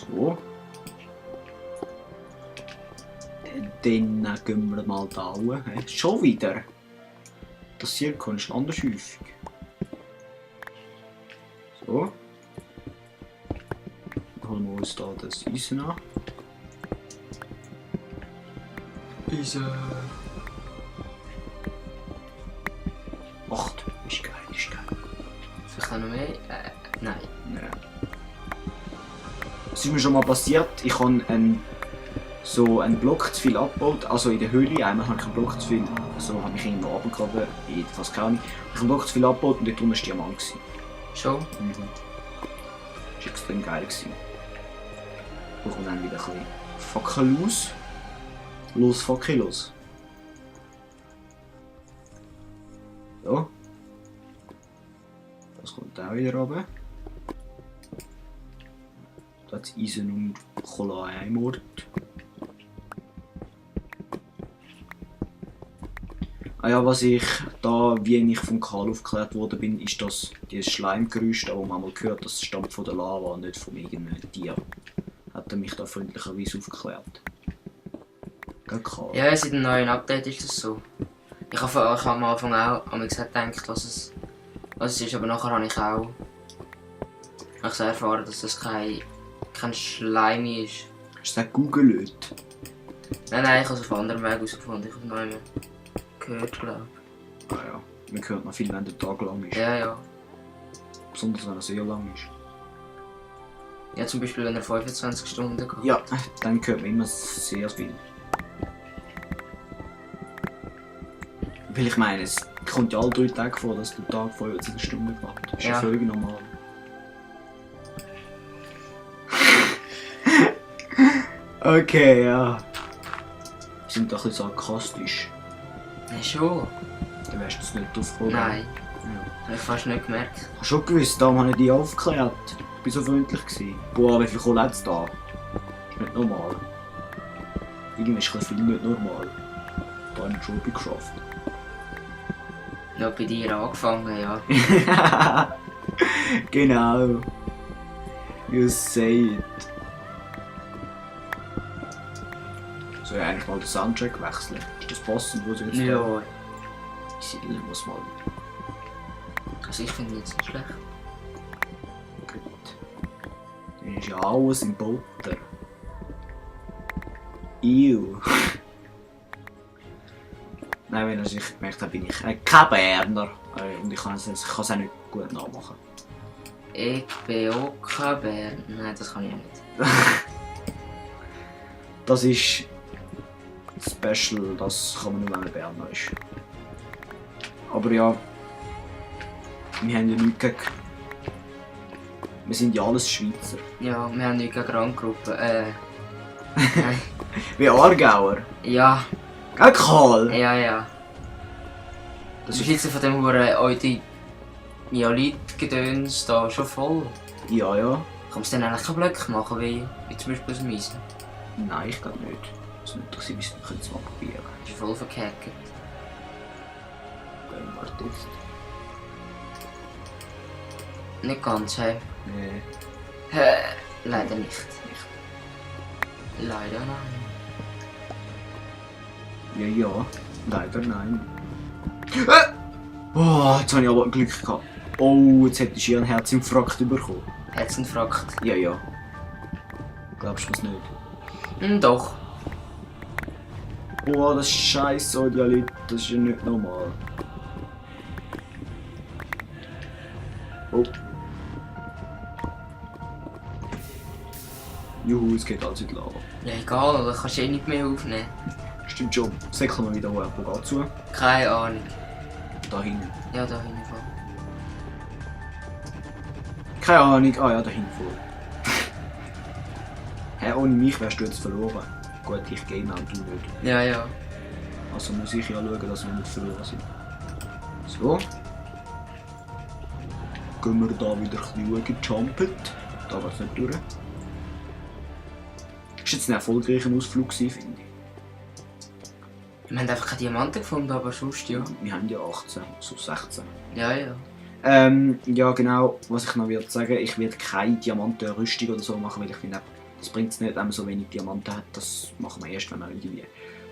So. Dann gehen wir mal da hoch. Schon wieder. Das Zirkon ist anders häufig. So. Dann holen wir uns da das Eisen an. Eisen. 8. Ist geil, ist geil. Vielleicht noch mehr? Nein. Ja. Es ist mir schon mal passiert, ich habe einen Block zu viel abgebaut, also in der Höhle. Einmal habe ich einen Block zu viel, also habe ich irgendwo runtergegraben, in fast keine Ahnung. Ich habe einen Block zu viel abgebaut und dort unten war Diamant gewesen. Schon? Mhm. Das war extrem geil gewesen. Ich komme dann wieder ein bisschen Fackel los. Los, Fackel los. So. Das kommt auch wieder runter. Da hat Eisen und Kohle an einem Ort. Ah ja, was ich da, wie ich von Karl aufgeklärt worden bin, ist das dieses Schleimgerüst, das man mal gehört, das stammt von der Lava, nicht von irgendeinem Tier. Hat er mich da freundlicherweise aufgeklärt. Gell, Karl? Ja, seit dem neuen Update ist das so. Ich habe am Anfang auch gedacht, was es ist, aber nachher habe ich auch erfahren, dass das kein Schleim ist. Hast du das gegoogelt? Nein, ich habe es auf anderem Weg herausgefunden. Ich habe es noch einmal gehört, glaube ich. Ah ja, man hört noch viel, wenn der Tag lang ist. Ja. Besonders wenn er sehr lang ist. Ja, zum Beispiel wenn er 25 Stunden geht. Ja, dann hört man immer sehr viel. Weil ich meine, es kommt ja alle 3 Tage vor, dass der Tag 25 Stunden geht. Das ist ja völlig normal. Okay, ja. Wir sind doch ein bisschen sarkastisch. Ja, schon. Dann wärst du es nicht drauf gekommen. Nein, Ja. habe ich fast nicht gemerkt. Ich habe schon gewusst, darum habe ich dich aufgeklärt. Ich war so freundlich gewesen. Boah, wie viel Kohle hat es da? Das ist nicht normal. Irgendwie ist ein viel nicht normal. Da habe ich schon geschafft. Noch bei dir angefangen, ja. Genau. You say it. Soll ich eigentlich mal den Soundtrack wechseln? Ist das passend, wo sie jetzt Ja. Ich sehe was mal. Also ich finde ihn jetzt nicht schlecht. Gut. Dann ist ja alles im Butter. Ew. Nein, wenn er sich gemerkt hat, bin ich kein Berner. Und ich kann es auch nicht gut nachmachen. Ich bin auch kein Bär. Nein, das kann ich nicht. Das ist special, das kann man nur, wenn man Berner ist. Aber ja, wir haben ja nichts gegen... Wir sind ja alles Schweizer. Ja, wir haben nichts gegen Randgruppen. Nein. Wie Aargauer. Ja, Gell, Karl? ja. Das Die ist... Schweizer von dem Huren Neolith-Gedöns da schon voll. Ja, ja. Kann man es dann eigentlich keinen Blöcke machen, wie zum Beispiel das Meisen? Nein, ich glaube nicht. Das ist nicht interessiert, wir können es mal probieren. Das ist voll verkackt. Game Artist. Nicht ganz, hä? Nee. Leider nicht. Leider nein. Ja. Leider nein. Oh, jetzt habe ich aber Glück gehabt. Oh, jetzt hätte ich hier einen Herzinfarkt bekommen. Herzinfarkt. Ja. Glaubst du das nicht? Doch. Oh, das ist scheiße, die Leute, das ist ja nicht normal. Oh. Juhu, es geht alles in die Lava. Ja, egal, da kannst du eh nicht mehr aufnehmen. Stimmt schon, säckeln wir wieder hoch. Wo geht's zu? Keine Ahnung. Da hinten. Ja, da hinten voll. Keine Ahnung, ah ja, da hinten voll. Hä, ohne mich wärst du jetzt verloren. Gut, ich game auch, du nicht. Ja. Also muss ich ja schauen, dass wir nicht verloren sind. So. Gehen wir da wieder ein bisschen jumpen. Da geht's nicht durch. Ist jetzt ein erfolgreicher Ausflug gewesen, finde ich. Wir haben einfach keine Diamanten gefunden, aber sonst ja. Wir haben ja 18, so 16. Ja. Ja genau, was ich noch würde sagen, ich werde keine Diamantenrüstung oder so machen, weil ich finde, Das bringt es nicht, wenn man so wenig Diamanten hat. Das machen wir erst, wenn wir irgendwie...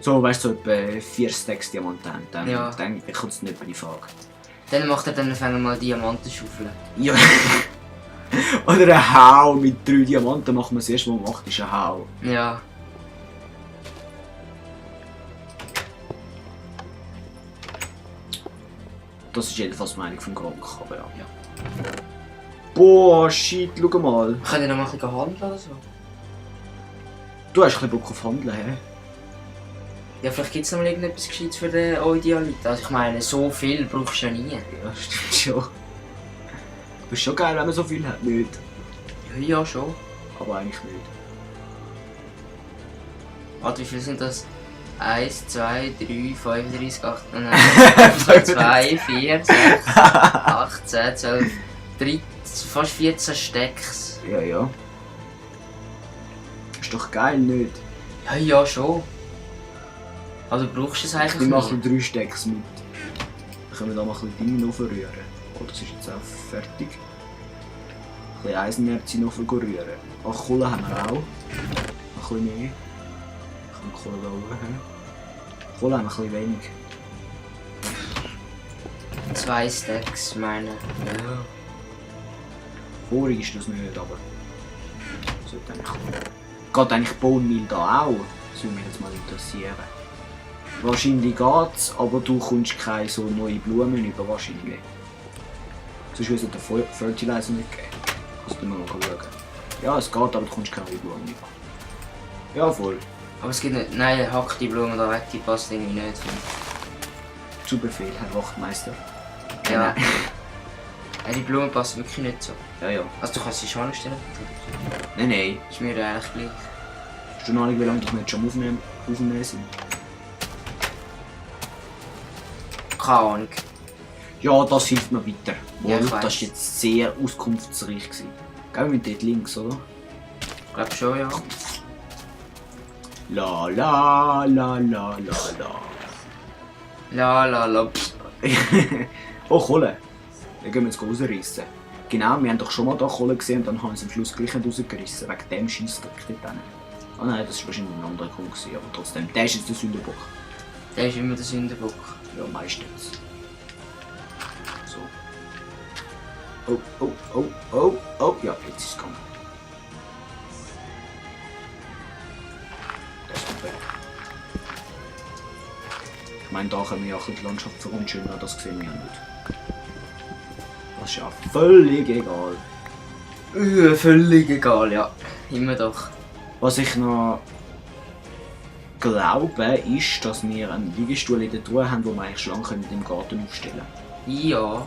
So, weißt du, so etwa 4 Stacks Diamanten haben. Dann, Ja. dann kommt es nicht bei die Frage. Dann macht er dann fangen mal Diamantenschaufeln. Ja. Oder ein Hau mit 3 Diamanten machen wir das erste, was man macht, ist ein Hau. Ja. Das ist jedenfalls die Meinung von Gronk, aber ja. Boah, shit, schau mal. Können wir noch mal ein bisschen handeln oder so? Du hast ein bisschen Bock auf Handeln, hä? Ja, vielleicht gibt es noch mal irgendetwas Gescheites für den Idealit. Also ich meine, so viel brauchst du ja nie. Ja, stimmt schon. Aber ist schon geil, wenn man so viel hat, nicht? Ja, schon. Aber eigentlich nicht. Warte, wie viel sind das? 1, 2, 3, 35, 8, 9, 2, 4, 6, 8, 10, 12, 13, fast 14 Stacks. Ja, ja. Ist doch geil, nicht? Ja, ja, schon. Also brauchst du es Ich eigentlich nehme mal nicht. 3 Stacks mit. Dann können wir da mal ein bisschen Dinge noch verrühren. Oh, das ist jetzt auch fertig. Ein bisschen Eisenerze noch verrühren. Ach, Kohle haben wir auch. Ein bisschen mehr. Ich kann die Kohle da oben haben. Kohle haben wir ein bisschen wenig. 2 Stacks, meine. Ja. Vorig ist das nicht, aber... Sollte eigentlich... Geht eigentlich Bone Meal da auch? Das würde mich jetzt mal interessieren. Wahrscheinlich geht's, aber du kommst keine so neue Blumen über wahrscheinlich. Sonst würde es den Fertilizer nicht geben. Kannst du mal schauen. Ja, es geht, aber du kommst keine neue Blumen über. Ja, voll. Aber es gibt nicht. Nein, hack die Blumen da weg, die passt irgendwie nicht. Zu Befehl, Herr Wachtmeister. Ja. Ja, die Blumen passen wirklich nicht so. Ja, ja. Also du kannst sie schon anstellen. Nein, nein. Ist mir eigentlich gleich. Hast du noch nicht, wie lange wir nicht schon aufnehmen sind? Keine Ahnung. Ja, das hilft mir weiter. Ja, ich Das war weiss. jetzt sehr auskunftsreich gewesen. Gehen wir dort links, oder? Ich glaube schon, ja. La la la la la la. La la la. Oh, Kohle. Dann gehen wir jetzt rausreißen. Genau, wir haben doch schon mal da Kohle gesehen und dann haben sie am Schluss gleich nicht rausgerissen. Wegen dem Scheissdreck dort hinten. Ah nein, das war wahrscheinlich ein anderer Grund gewesen, aber trotzdem, der ist jetzt der Sündenbock. Der ist immer der Sündenbock. Ja, meistens. So. Oh, oh, oh, oh, oh, ja, jetzt ist es gegangen. Das ist weg. Ich meine, da können wir ja auch die Landschaft verunschönern, das sehen wir ja nicht. Das ist ja völlig egal. Völlig egal, ja. Immer doch. Was ich noch glaube, ist, dass wir einen Liegestuhl in der Truhe haben, den wir eigentlich schon lange im Garten aufstellen können. Ja,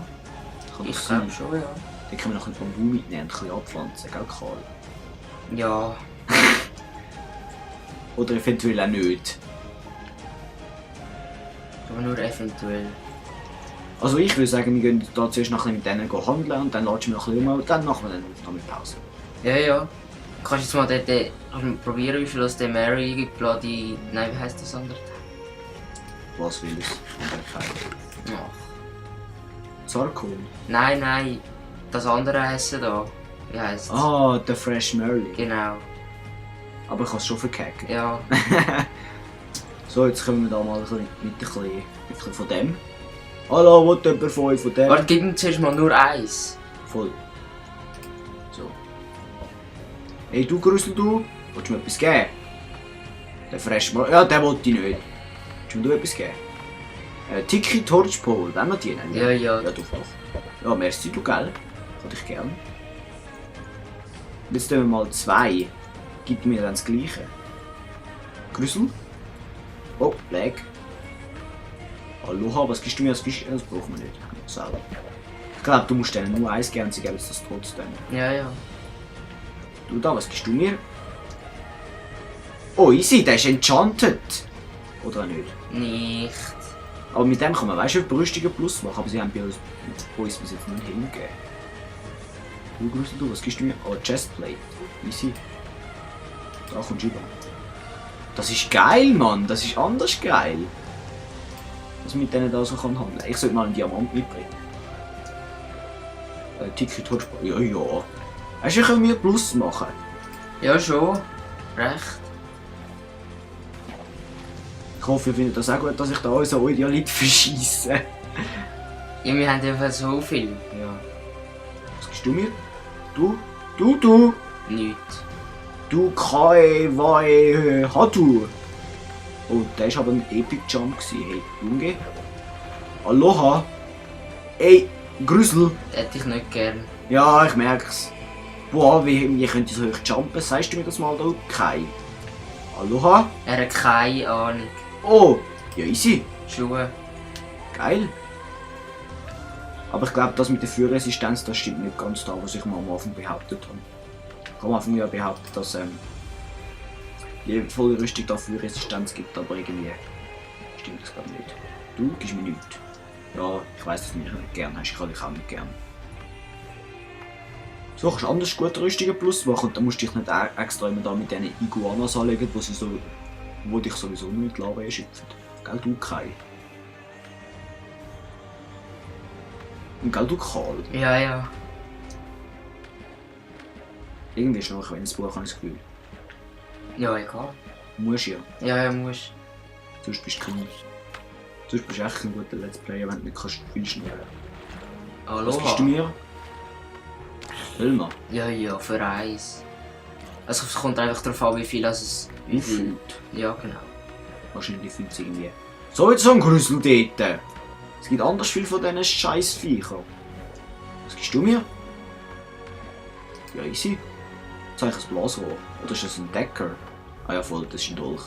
Kann ich das glaube sein? schon, ja. Dann können wir noch ein bisschen Bambus mitnehmen und ein bisschen abpflanzen, gell, Karl? Ja. Oder eventuell auch nicht. Aber nur eventuell. Also ich würde sagen, wir gehen da zuerst noch ein bisschen mit denen handeln und dann latschen wir noch ein bisschen rum und dann machen wir dann noch mit Pause. Ja, ja. Kannst du jetzt mal den probieren, wie viel aus der Mary Bloody. Nein, wie heisst das andere? Was will ich? Ja. Zarkon. Nein, nein. Das andere Essen da. Wie heisst es? Ah, der Fresh Merlin. Genau. Aber ich kann es schon verkacken. Ja. So, jetzt kommen wir da mal ein bisschen mit ein bisschen von dem. Hallo, wollt jemand von euch von dem? Warte, gib mir zuerst mal nur eins. Voll. So. Hey du Grüssel, du? Willst du mir etwas geben? Der Fresh Merlin. Ja, der wollte ich nicht. Willst du mir etwas geben? Tiki Torchpole, wollen wir die nennen? Ja, ja. Ja, doch, doch. Ja, merci, du, gell? Hätte ich gern. Jetzt nehmen wir mal 2. Gib mir dann das Gleiche. Grüssel? Oh, Lag. Aloha, was gibst du mir als Fisch? Das brauchen wir nicht. Selber. Ich glaube, du musst denen nur eins geben, sie geben uns das trotzdem. Ja, ja. Du da, was gibst du mir? Oh, easy, der ist enchanted. Oder nicht? Nicht. Aber mit dem kann man, weißt du, Rüstungen plus machen, aber sie haben bei uns bis jetzt nicht hingegeben. Du, Grüssel, du, was gibst du mir? Oh, Chestplate. Easy. Da kommst du über. Das ist geil, Mann. Das ist anders geil. Was mit denen da so kann handeln. Ich sollte mal einen Diamant mitbringen. Ticket Torchpole. Ja, ja. Weißt du, können wir Plus machen. Ja, schon. Recht. Ich hoffe, ihr findet das auch gut, dass ich da unseren Idealit verschieße. Ja, wir haben einfach so viel. Ja. Was gibst du mir? Du? Nichts. Du Kai, Wei, Hatu. Oh, der war aber ein Epic Jump gewesen. Hey, Junge. Aloha. Ey, Grüssel. Hätte ich nicht gern. Ja, ich merk's. Boah, wie könnt ihr so hoch jumpen? Sagst du mir das mal da? Kai. Aloha. Er hat keine Ahnung. Oh, ja easy. Schuhe. Geil. Aber ich glaube, das mit der Feuerresistenz, das stimmt nicht ganz da, was ich mal am Anfang behauptet habe. Ich habe am Anfang ja behauptet, dass die volle Rüstung da Feuerresistenz gibt, aber irgendwie stimmt das glaube ich nicht. Du gibst mir nichts. Ja, ich weiss, dass du mich nicht gern hast, ich kann dich auch nicht gern. So, kannst du anders gute Rüstungen plus machen und dann musst du dich nicht extra immer da mit diesen Iguanas anlegen, wo dich sowieso nur mit Lava schöpfen. Gell, du Kai? Und gell, du Karl? Ja. Irgendwie ist noch ein Buch, habe ich das Gefühl. Ja, egal. Musst ja. Ja, musst. Sonst bist du echt ein guter Let's Player, wenn du nicht kannst viel schneller. Aloha. Was gibst du mir? Elma. Ja, für eins. Also es kommt einfach darauf an, wie viel es... Auffüllt. Ja, genau. Wahrscheinlich fühlt es irgendwie. So, jetzt so ein Grüssel dort. Es gibt anders viel von diesen scheiß Viechern. Was gibst du mir? Ja, easy. Jetzt habe ich ein Blasrohr. Oder ist das ein Decker? Ah ja, voll, das ist ein Dolch.